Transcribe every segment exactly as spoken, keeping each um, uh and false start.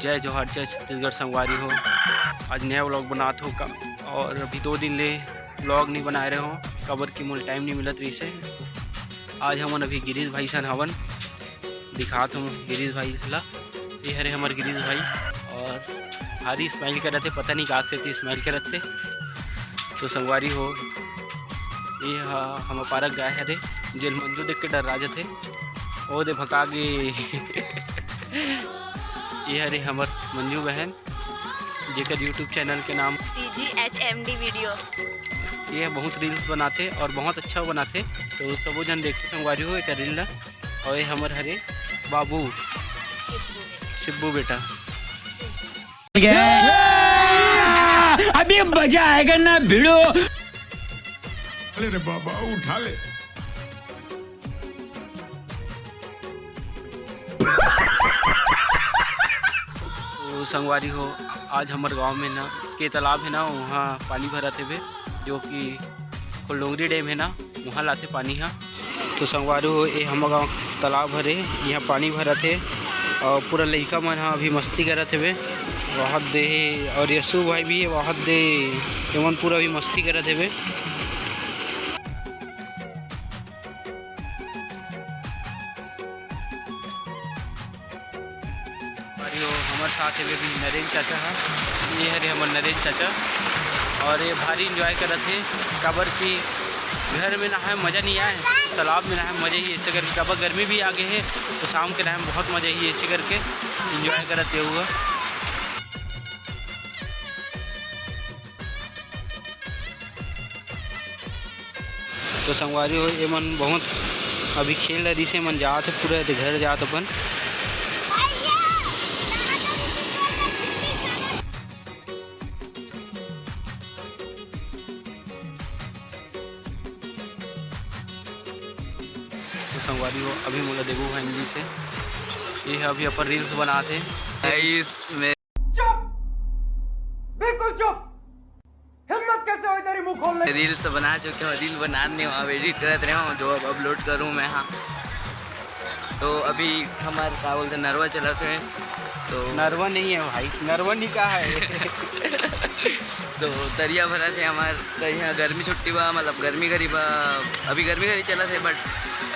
जय जोहार, जय छत्तीसगढ़ संगवारी हो। आज नया व्लॉग बनात हो का, और अभी दो दिन ले व्लॉग नहीं बनाए रहे हो, काबर कि मोला टाइम नहीं मिलत रहिसे। आज हमन अभी गिरीश भाई सन हवन, दिखात हूँ गिरीश भाई ला। ये हरे हमर गिरीश भाई, और भारी स्माइल करत हे, पता नहीं का से स्माइल करत हे। तो संगवारी हो, ये ह हमर पारक गाय हरे, जेल मंजू देख के डर्रा जथे। ओ दे भका गे। ये हरे हमर मंजू बहन, जेकर YouTube चैनल के नाम CGHMD video। ये बहुत रील्स बनाथे और बहुत अच्छा बनाथे, तो सबो झन देखो संगवारी हो एकर रील ला। और ये हमर हरे बाबू, शिब्बू बेटा। अभी मजा आएगा ना भिड़ो। ले रे बाबा, उठा ले। तो संगवारी हो, आज हमर गांव में ना के तालाब है ना, वहाँ पानी भरत हेबे, जो कि कोलडोंगरी डैम है ना, वहाँ लाथे पानी हा। तो संगवारी हो, ये हमर गांव तालाब हरे, यहाँ पानी भरत हे और पूरा लइका मन हा अभी मस्ती करत हेबे। बहुत दे हे और यशु भाई भी है, बहुत दे, एमन पूरा अभी मस्ती करत हेबे। और यो हमर साथ हे भी नरेन चाचा हा, ये हरे हमर नरेन चाचा, और ये भारी एंजॉय करत हे, काबर कि घर में नहाए मजा नहीं आए, तालाब में नहाए मजा ही ऐसे करके, काबर गर्मी भी आगे है, तो शाम के टाइम बहुत मजा ही ऐसे करके एंजॉय करत हे हुआ। तो संगवारी हो, एमन बहुत अभी खेल रही से, मन जात हे पूरा, एदे घर जात अपन। तो संगवारी हो, अभी मोला देबू फैमिली से, ये है अभी अपन रील्स बनात हे। गाइस, मैं चुप, बिल्कुल चुप। हिम्मत कैसे हुई तेरी मुंह खोलने की? रील्स बना चुके हो, रील बना नहीं हो, अब एडिट करत रहे हो, जो अब अपलोड करूँ मैं। हाँ, तो अभी हमारे का बोलते, नरवा चलत हे, तो नरवा नहीं है भाई, नरवा नहीं कहा है। तो तरिया भरत हे हमार, तो यहाँ गर्मी छुट्टी बा, मतलब गर्मी घरी बा, अभी गर्मी घरी चलत हे, but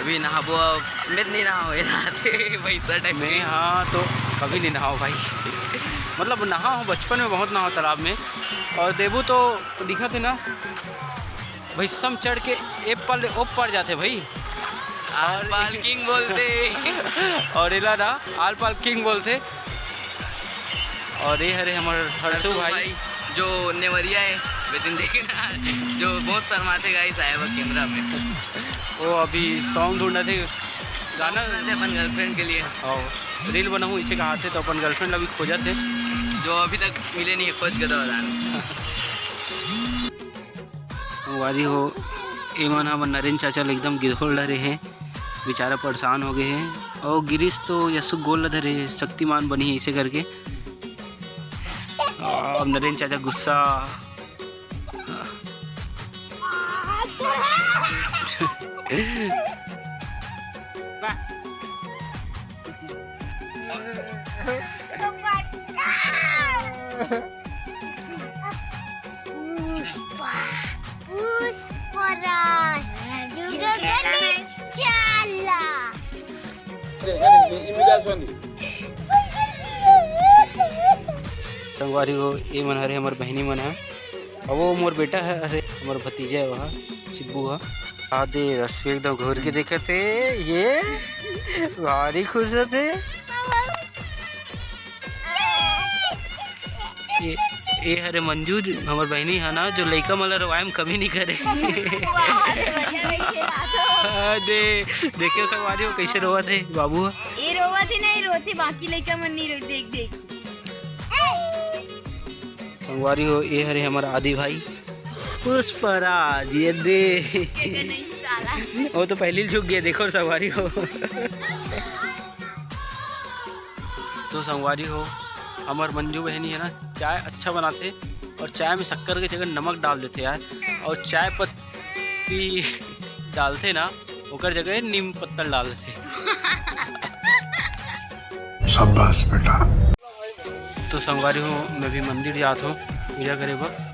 अभी नहाबो, अब मैं नहीं नहाओ, ये नहाते भैंसा टाइप मैं के। हाँ, तो कभी नहीं नहाओ भाई। मतलब नहा हो, बचपन में बहुत नहाओ तालाब में, और देबू तो दिखत हे ना, भैंसम चढ़ के ए पार ले ओ पार जाथे भाई। आलपाल किंग बोलथे। और एला ना आलपाल किंग बोलथे। और ये हरे हमर हर्षु हर्षु भाई। भाई, जो नेवरिया है, वे दिन देखे ना, जो बहुत शर्माथे गाइस आए बा कैमरा में। वो अभी सॉन्ग ढूंढत हे, गाना। सॉन्ग ढूंढत हे अपन गर्लफ्रेंड के लिए। और रील बनाऊँ इसे कहा थे, तो अपन गर्लफ्रेंड अभी खोजत हे। जो अभी तक मिले नहीं है, खोज के दौरान। संगवारी हो, एमन हमर नरेन चाचा ल एकदम गिरहोल डरे हे, बेचारा परेशान हो गए हे। और गिरीश तो यशु गोल ल धरे हे, शक्तिमान बनी हे इसे करके। आ, अब नरेन चाचा गुस्सा। पुष्पराज, गगन चाला। संगवारी हो, ये मन हरे हमर बहिनी मन ह, अउ वो मोर बेटा ह, अरे हमर भतीजा है वह, शिब्बू ह। आ दे रश्मि एकदम घूर के देखत हे, ये भारी खुश होत हे। ये, ये हरे मंजू, जो हमर बहिनी है ना, जो लइका मन ला रोवाए में कमी नहीं करे। वाह, अरे बढ़िया नहीं खेला तो। आ दे, देखे संगवारी हो कैसे रोवत हे बाबू ह। ये रोवत ही नहीं रोथे, बाकी लइका मन नहीं रोथे, देख देख। संगवारी हो, ये हरे हमर आदि भाई पुष्पराज, ये दे। ये नहीं साला। वो तो पहले ही झुक गया, देखो संगवारी हो। तो संगवारी हो, हमर मंजू बहिनी है ना, चाय अच्छा बनाथे और चाय में शक्कर के जगह नमक डाल देथे यार, और चाय पत्ती डालथे ना, ओकर जगह नीम पत्ता डाल देथे। शाबाश बेटा। तो संगवारी हो, मैं भी मंदिर जात हूँ पूजा करे बर।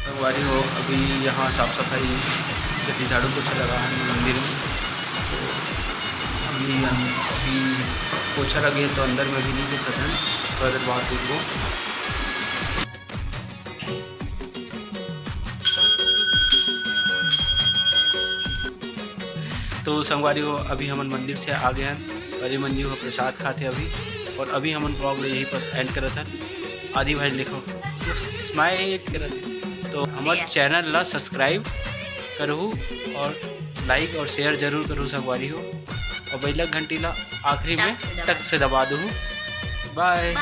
संगवारी हो, अभी यहाँ साफ सफाई जैसे झाड़ू पोछा लगा है मंदिर में। तो अभी हम, अभी पोछा लगे तो अंदर में भी नहीं घुस सकते हैं, थोड़ा देर बाद देखो। तो संगवारी हो, अभी हमन मंदिर से आ गए हैं और ये मंदिर हो प्रसाद खाते अभी, और अभी हमन ब्लॉग ला यहीं पर एंड करत हन। आदि भाई देखो, स्माइल करत हे। तो हमर चैनल ला सब्सक्राइब करहू और लाइक और शेयर जरूर करहू संगवारी हो, और बेल घंटी ला आखिरी में टक से दबा दहू। बाय।